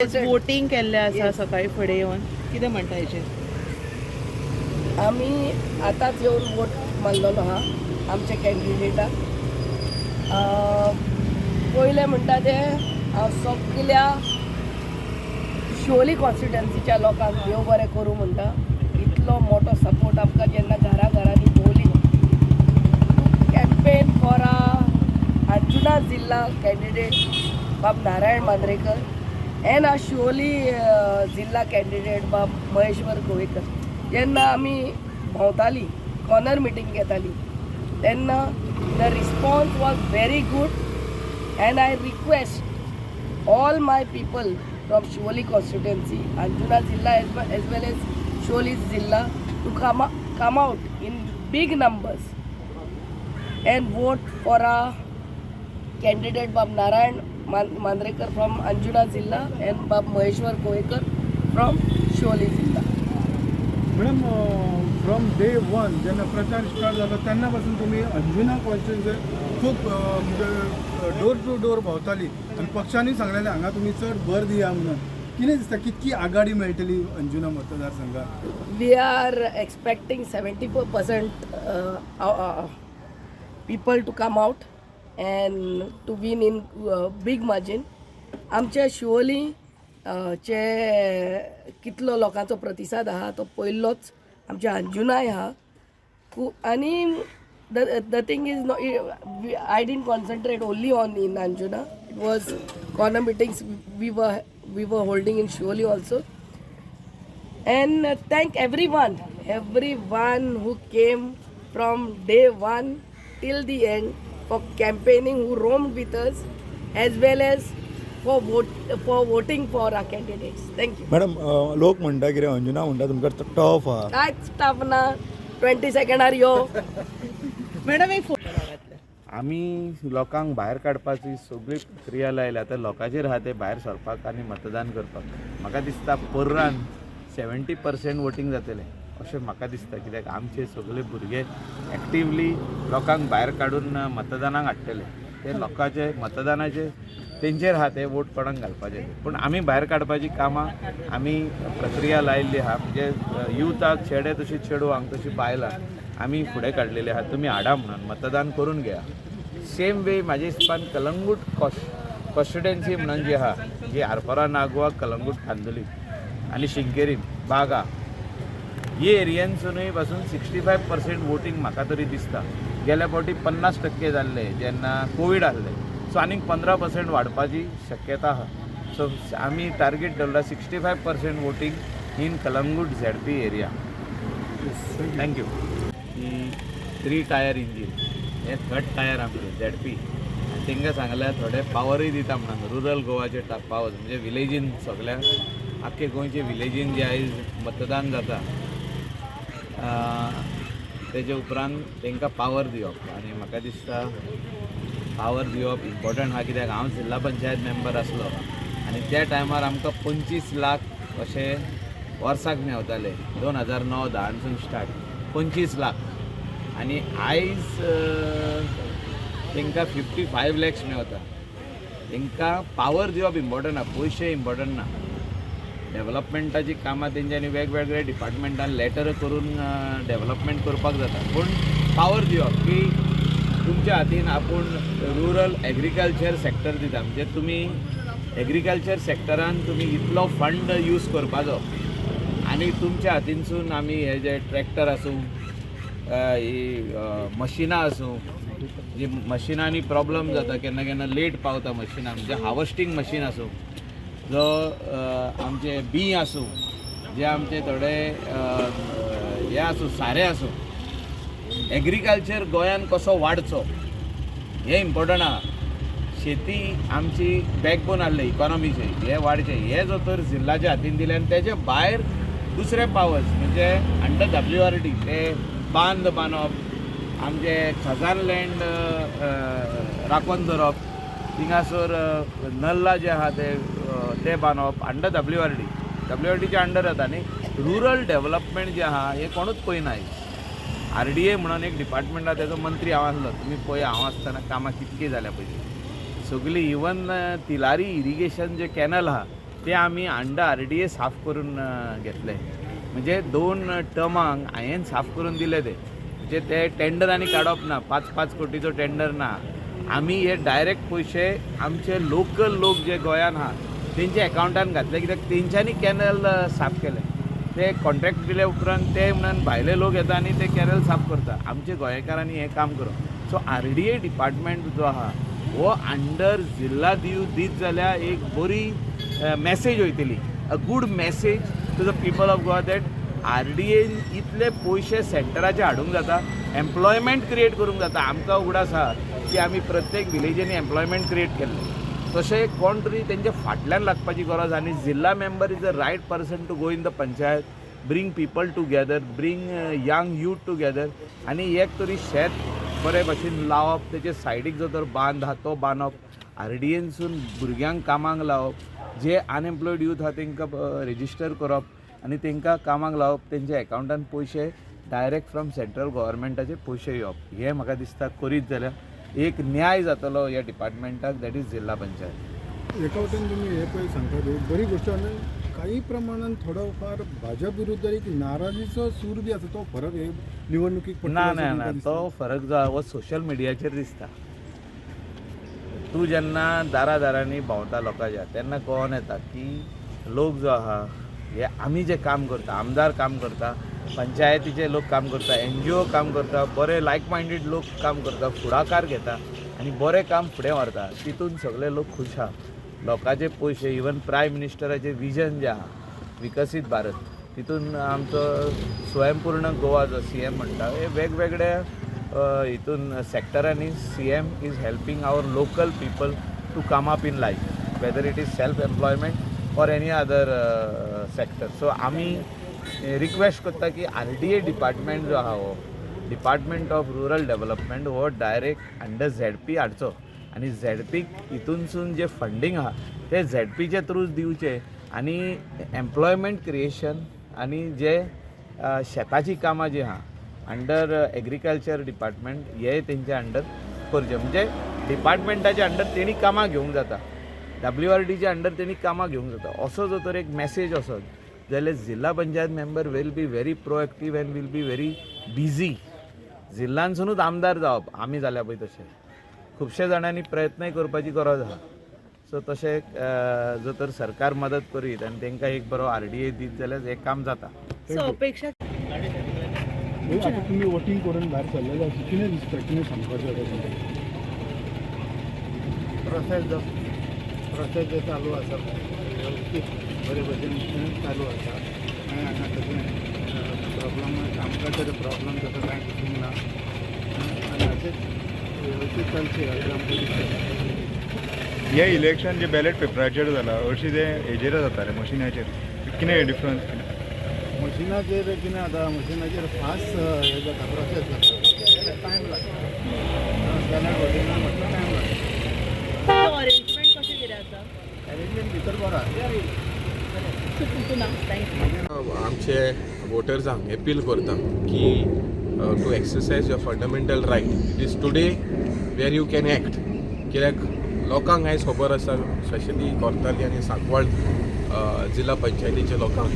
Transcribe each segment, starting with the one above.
Voting केल्लें आसा सकाळी फुडें येवन, कितें म्हणटा हेचेर? आमी आतांच येवन वोट मारलेलो आहा आमच्या कॅन्डिडेटाक. पयलें म्हणटा तें, हांव सगल्या शिवोली कॉन्स्टिट्युएन्सीच्या लोकांक देव बरें करूं म्हणटा. इतलो मोटो सपोर्ट आमकां जेन्ना घरा घरांनी भोंवली कॅम्पेन फॉर अ अंजुना जिल्हा कॅन्डिडेट बाब नारायण मांद्रेकर एन आ शिवोली जिल्हा कॅन्डिडेट बाब महेश्वर गोवेकर, जेन्ना आमी भोंवताली, कॉर्नर मिटींग घेताली, तेन्ना the response was very good and I request all my people from Siolim constituency, Anjuna Zilla as well as Siolim Zilla to come out in big numbers and vote for a candidate Bab Narayan Mandrekar from Anjuna Zilla and Bab Maheshwar Goekar from Siolim Zilla. Madam, from day one जेन्ना प्रचार start जालो तेन्ना पासून तुमी Anjuna constituency खूब म्हणजे door two door भोंवताली आनी पक्षांनी सांगलेलें हांगा तुमी चड भर दिया म्हणून. कितें दिसता, कितकी आघाडी मेळटली अंजुना मतदारसंघात? We are expecting 74% people to come out and to win in big margin. आमच्या शिवोली चे कितलो लोकांचो प्रतिसाद आहा तो पयल्लोच आमच्या अंजुनाय आहा खूब. आनी the thing is, no, I didn't concentrate only on in Anjuna. It was corner meetings we were holding in Siolim also. And thank everyone who came from day one till the end for campaigning, who roamed with us, as well as for voting for our candidates. Thank you. Madam, लोक म्हणटा कितें, अंजुना म्हणटा तुमकां tough आहा. कांयच tough ना. Twenty सेकंडार यो. Madam, एक फोन. आमी लोकांक भायर काडपाची सगळी प्रक्रिया लायल्या. आतां लोकांचेर आहा ते भायर सरपाक आनी मतदान करपाक. म्हाका दिसता पर्रान 70% वोटींग जातलें अशें म्हाका दिसता, कित्याक आमचे सगळे भुरगे एक्टिवली लोकांक भायर काडून मतदानाक हाडटले. ते लोकांचे मतदानाचे तेंचेर आहा ते वोट कोणाक घालपाचे. पूण आमी भायर काडपाची कामां आमी प्रक्रिया लायिल्ली आहा. म्हणजे युथाक, चेडे तशी चेडवांक तशी बायलां आमी फुडें काडलेली आहा, तुमी हाडा म्हणून, मतदान करून घेया. सेम वे म्हाज्या हिसपान कलंगूट कॉन्स्टिट्युएन्सी म्हणून जी आहा, जी आरपोरा, नागवा, कलंगूट, खांदोली आनी शिंकेरी, बागा ही एरियनसूनय पासून 65% वोटींग म्हाका तरी दिसता. गेल्या फावटी 50% जाल्ले जेन्ना कोवीड आहले. सो आनीक 15% वाडपाची शक्यता आहा. सो आमी टार्गेट दवरला 65% voting in Calangute ZP area. Thank you. He three tier engine, हे थर्ड टायर आमचें झेडपी. आनी तांकां सांगल्यार थोडे पावरूय दिता म्हणून रुरल गोवाचे पावर, म्हणजे विलेजीन, सगळ्या आख्खे गोंयचे विलेजीन जे आयज मतदान जाता, तेजे उपरांत तांकां पावर दिवप. आनी म्हाका दिसता पावर दिवप इम्पॉर्टंट आहा, कित्याक हांव जिल्हा पंचायत मेंबर आसलो आनी त्या टायमार आमकां 25 लाख अशे वर्साक मेवताले. 2009-10 सावन स्टार्ट 25 लाख आनी आयज तांकां 55 लॅक्स मेवता. तांकां पावर दिवप इम्पॉर्टंट आहा, पयशे इम्पॉर्टंट ना. डेव्हलपमेंटाची कामां तेंच्यांनी वेगवेगळे डिपार्टमेंटान लेटर करून डेव्हलपमेंट करपाक जाता, पूण पावर दिवप की तुमच्या हातीन आपूण रुरल एग्रीकल्चर सेक्टर दिता, म्हणजे तुमी एग्रीकल्चर सेक्टरान तुमी इतलो फंड यूज करपाचो आनी तुमच्या हातीनसून आमी हे जे ट्रॅक्टर आसूं, ही मशिनां आसूं, जी मशिनांनी प्रॉब्लम जाता, केन्ना केन्ना लेट पावता मशिनां, म्हणजे हार्वस्टींग मशीन आसूं, जो आमचे बीं आसूं, जे आमचे थोडे हे आसूं, सारें आसूं, एग्रीकल्चर गोंयान कसो वाडचो हें इम्पॉर्टंट आहा. शेती आमची बॅकबोन आहले इकॉनॉमीचे, हे वाडचे हे जो तर जिल्लाच्या हातीन दिले. आनी तेजे भायर दुसरे पावर्स, म्हणजे अंडर डब्ल्यू आर डी ते बांद बांदप, आमचे खजान लँड राखून दवरप, थिंगासर नल्ला जे आहा ते ते बांदप under W R D. W R डीच्या अंडर जाता. आनी रुरल डेव्हलपमेंट जें आहा हें कोणूच पळयना. आरडीए म्हणून एक डिपार्टमेंट आहा, तेजो मंत्री हांव आसलो. तुमी पळया, हांव आसतना कामां कितलीं जाल्या पयलीं सगळीं. इवन तिलारी इरिगेशन जे कॅनल आहा. ते आमी अंडर आरडीए साफ करून घेतले. म्हणजे दोन टर्मांक हांवें साफ करून दिले ते. म्हणजे ते टेंडर आनी काडप ना, 5-5 कोटीचो टेंडर ना. आमी हे डायरेक्ट पयशे आमचे लोकल लोक जे गोंयान आहा तेंच्या एकावंटान घातले, कित्याक तेंच्यांनी कॅनल साफ केले. ते कॉन्ट्रॅक्ट दिले उपरांत ते म्हणून भायले लोक येता आनी ते कॅनल साफ करता. आमचे गोंयकारांनी हें काम करप. सो आरडीए डिपार्टमेंट जो आहा हो अंडर जिल्ला दीत जाल्यार एक बरी मॅसेज वयतली, a good message to the people of Goa that RDN इतले पयशे सेंटराचे हाडूंक जाता, एम्प्लॉयमेंट क्रिएट करूंक जाता. आमकां उगडास आहा की आमी प्रत्येक विलेजींनी एम्प्लॉयमेंट क्रिएट केल्लें. तशें कोण तरी तेंच्या फाटल्यान लागपाची गरज. आनी जिल्ला member is the right person to go in the panchayat, bring people together, bring young youth together आनी एक तरी शेत बरे भशेन लावप, तेजे सायडीक जो तर बांद आहा तो बांदप, आरडीएनसून भुरग्यांक कामाक लावप, जे अनएम्प्लॉयड यूथ आहा तांकां रेजिस्टर करप आनी तांकां कामाक लावप, तेंच्या एकावंटान पयशे डायरेक्ट फ्रॉम सेंट्रल गव्हर्मेंटाचे पयशे येवप. हें म्हाका दिसता करीत जाल्यार एक न्याय जातलो ह्या डिपार्टमेंटाक, that is जिल्ला पंचायत. एका वटेन तुमी हे पळय सांगता ती बरी गोश्ट आनी काही प्रमाणान थोडो फार भाजप विरुद्ध एक नाराजीचो सूर बी आसा, तो फरक हे निवडणुकीक पडटलो ना अशें ना तुमकां ना, दिसता? तो फरक जो आहा हो सोशल मिडियाचेर दिसता. तूं जेन्ना दारा दारांनी भोंवता लोकांच्या तेन्ना कळोन येता की लोक जो आहा हे आमी जे काम करता, आमदार काम करता, पंचायतीचे लोक काम करता, एनजीओ काम करता, बरे लायक मायंडेड लोक काम करता, फुडाकार घेता आनी बरें काम फुडें व्हरता, तितून सगळे लोक खूश आहा. लोकांचे पयशे, इवन प्रायम मिनिस्टराचें विजन जें आहा विकसीत भारत, तितून आमचो स्वयंपूर्ण गोवा जो सीएम म्हणटा, हे वेगवेगळ्या हितून सेक्टरांनी CM is helping our local people to come up in life, whether it is self employment or any other sector. So आमी रिक्वेस्ट करता की आरडीए डिपार्टमेंट जो आहा हो डिपार्टमेंट ऑफ रुरल डेवलपमेंट हो डायरेक्ट अंडर झेडपी हाडचो आनी झेडपीक हितूनसून जे funding आहा ते झेडपीचे थ्रूच दिवचे आनी एम्प्लॉयमेंट क्रिएशन आनी जे शेताची कामां जी आहा अंडर एग्रीकल्चर डिपार्टमेंट हे तेंच्या अंडर करचे. म्हणजे डिपार्टमेंटाच्या अंडर तेणी कामां घेवंक जाता, डब्ल्यू आर डीच्या अंडर तेणी कामां घेवंक जाता. असो जर तर एक मॅसेज वचत जाल्यार जिल्ला panchayat member will be very proactive and will be very busy. जिल्लांसुनूच आमदार जावप आमी जाल्या पळय तशें खुबशे जाणांनी प्रयत्नय करपाची गरज आहा. सो तशें जर तर सरकार मदत करीत आनी तांकां एक बरो आरडीए दीत जाल्यार हें काम जाता. सो अपेक्षा आता तुमी वोटींग करून भायर सरलेले आसा, कितें दिसता, कितें सांगपाचें आसा तुमकां? प्रोसेस जो चालू आसा वेवस्थीत बरे भशेन चालू आसा. कांय हांगा तशें प्रॉब्लम, आमकां तरी प्रॉब्लम तसो कांय दिसूंक ना आनी अशेंच वेवस्थीत चलचें अशें आमकां दिसता. हे इलेक्शन जे बॅलेट पेपराचेर जाला, हरशीं ते हेजेर जाताले मशिनाचेर, कितें डिफरन्स कितें? मशिनाचेर कितें जाता, मशिनाचेर फास्ट हें जाता, प्रोसेस जाता, टायम लागता. बॅलेट वोटिंगाक मातसो टायम लागता. अरेंजमेंट कशें कितें आसा? अरेंजमेंट भितर बरो आसा. सो तुमचें नांव? Thank you. आमचे वोटर्सांक अपील करता की to exercise your fundamental right. It is today where you can act, कित्याक लोकांक आयज खबर आसा, स्पेशली कोर्ताली आनी सांकवाळ जिल्हा पंचायतीच्या लोकांक,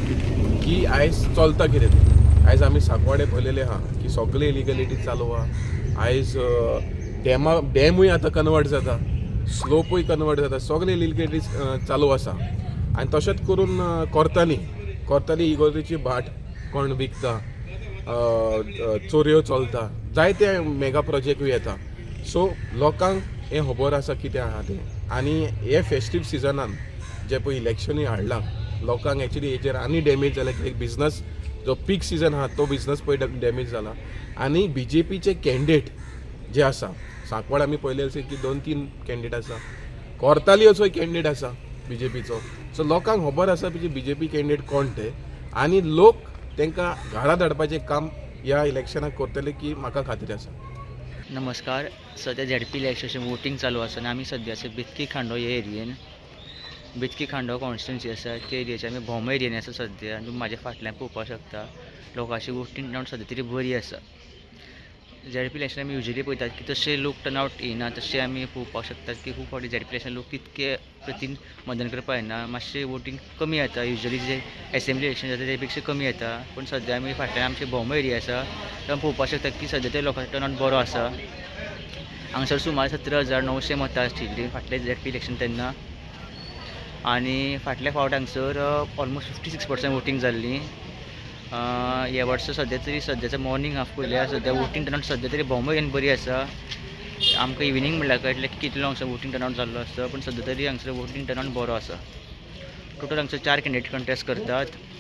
की आयज चलता कितें तें. आयज आमी सांकवाळे पळयलेलें आहा की सगळें इलिगलिटी चालू आहा. आयज डॅमा डॅमूय आतां कन्वर्ट जाता, स्लोपूय कन्वर्ट जाता, सगळे इलिगलिटी चालू आसा. आनी तशेंच करून कोर्ताली कोर्ताली इगोर्जेची भाट कोण विकता, चोरयो चलता, जायते मेगा प्रोजेक्टूय येता. सो लोकांक हें खबर आसा कितें आहा तें. आनी हे फेस्टीव सिजनान जे पळय इलेक्शनूय हाडलां, लोकांक एक्चुली हेजेर आनी डॅमेज जाला, कित्याक बिजनस जो पीक सिजन आहा तो बिजनस पळय डॅमेज जाला. आनी बीजेपीचे कॅन्डिडेट जे आसा सांकवाळ आमी पळयलें आसा की दोन तीन कॅन्डिडेट आसा, कोर्तालियोचोय कॅन्डिडेट आसा बीजेपीचो. सो लोकांक खबर आसा की बीजेपी कॅन्डिडेट कोण ते आनी लोक तांकां घरा धाडपाचें काम ह्या इलेक्शनाक करतले की म्हाका खात्री आसा. नमस्कार. सद्या झेडपी इलेक्शन वोटींग चालू आसा आनी आमी सद्या आसा बेतकी खांडो हे एरियेन. बेतकी खांडो कॉन्स्टिट्युन्सी आसा त्या एरियेचे आमी भोम एरियेन आसा सद्या. आनी तुमी म्हाज्या फाटल्यान पळोवपाक शकता, लोकांची वोटींग रावंड सद्या तरी बरी आसा. झेडपी इलेक्शन आमी युजली पळयतात की तशे लोक टर्नआवट येयना, तशें आमी पळोवपाक शकतात की खूब फावटी झेडपी इलेक्शन लोक तितके प्रतीन मतदान करपाक येना, मातशें वोटींग कमी जाता. युजली जे एसेंब्ली इलेक्शन जाता ते पेक्षा कमी येता. पूण सद्या आमी फाटल्यान आमची भोम एरिया आसा, तो आमी पळोवपाक शकतात की सद्या ते लोकांचो टर्नआवट बरो आसा. हांगसर सुमार 17,900 मतां आशिल्लीं फाटलें झेडपी इलेक्शन तेन्ना, आनी फाटल्या फावट हांगसर ऑलमोस्ट 56% वोटींग जाल्ली. ह्या वर्सा सद्या तरी सद्याचो मॉर्निंग हाफ पळयल्यार सद्या वोटींग टर्नआवट सद्या तरी भोम एरियेन बरी आसा. आमकां इविनींग म्हणल्यार कळटलें की कितलो हांगसर वोटींग टर्नआवट जाल्लो आसता, पूण सद्या तरी हांगसर वोटींग टर्नआवट बरो आसा. टोटल हांगसर 4 कॅन्डिडेट कंटेस्ट करतात.